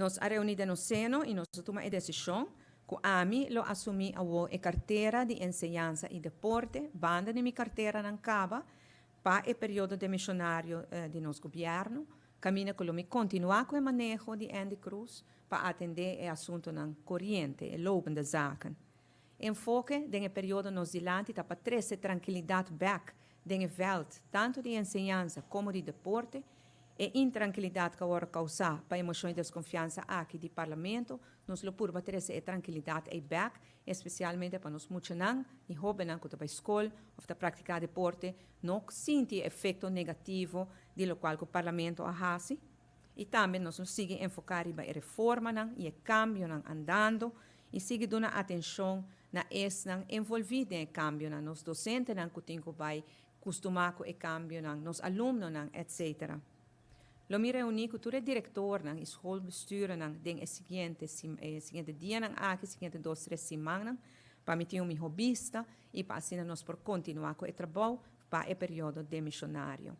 Nos a reuni den nos seno y nos a tuma e decision cu ami lo asumi awo e cartera di Enseñansa y Deporte banda di mi carteranan caba pa e periodo demisionario di nos gobierno, caminda cu lo mi continua cu e maneho di Endy Croes pa atende e asuntonan coriente, e lopende zaken. Enfoke den e periodo nos dilanti ta pa trece trankilidad bek den e veld tanto di enseñansa como di deporte. E intrankilidad cu a wordo causa pa e mocion di desconfiansa aki di Parlamento, nos lo purba trece e trankilidad ey bek, especialmente pa nos muchanan y hobennan cu ta bay scol of ta practica deporte no sinti e efecto negativo di locual cu Parlamento a haci. Y tambe nos lo sigui enfoca riba e reformanan y e cambionan andando y sigui duna atencion na esnan envolvi den e cambionan, nos docentenan cu tin cu bay custuma cu e cambionan, nos alumnonan, etc. Lo mi reuni cu tur e directornan y schoolbestuurnan den e siguiente e siguiente dianan aki, siguiente dos tres simannan, pa mi tin un miho bista y pa asina nos por continua cu e trabou pa e periodo demisionario.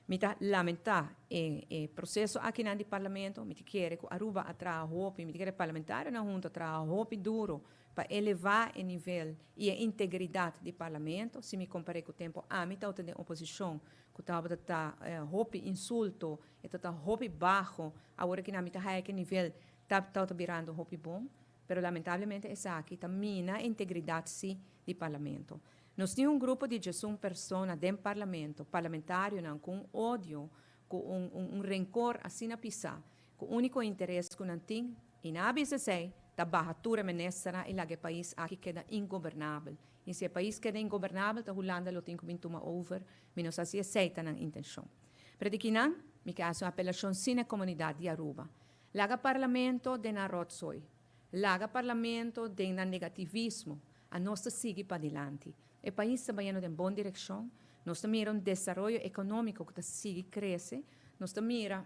Mi ta lamenta e e proceso akinan di Parlamento. Mi ta kere cu Aruba a traha hopi, mi ta kere parlamentarionan hunto a traha hopi duro pa eleva e nivel y e integridad di Parlamento. Si mi compare cu tempo ami tawata den oposicion cu tabata ta hopi insulto, e ta ta hopi baho, awor akinan mi ta haya cu e nivel ta tawata birando hopi bon. Pero lamentablemente esaki ta mina e integridad si di Parlamento. Nos tin un grupo di djesun persona den Parlamento, parlamentarionan cu un odio, cu un un rencor asina pisa, cu unico interes cu nan tin, y nan a bisa esey, ta baha tur e ministernan y laga e pais aki keda ingobernabel. Y si e pais keda ingobernabel ta Hulanda lo tin cu bin tuma over, mi no sa si esey ta nan intencion. Pero di kinan, mi ke haci un apelacion si na e comunidad di Aruba. Laga Parlamento den nan rotzooi. Laga Parlamento den nan negativismo. A nos ta sigui padilanti. E pais ta bayendo den bon direccion. Nos ta mira un desaroyo economico cu ta sigui crece. Nos ta mira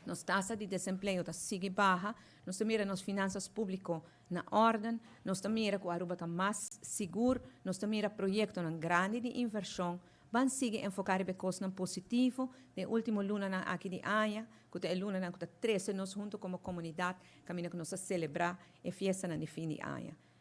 nos tasa di desempleo ta sigui baha. Nos ta mira nos finanzas publico na orden. Nos ta mira cu Aruba ta mas sigur. Nos ta mira proyectonan grandi di inversion. Ban sigui enfoca riba e cosnan positivo den e ultimo lunanan aki di aña, cu ta e lunanan cu ta trece nos hunto como comunidad caminda cu nos ta celebra e fiestanan di fin di aña.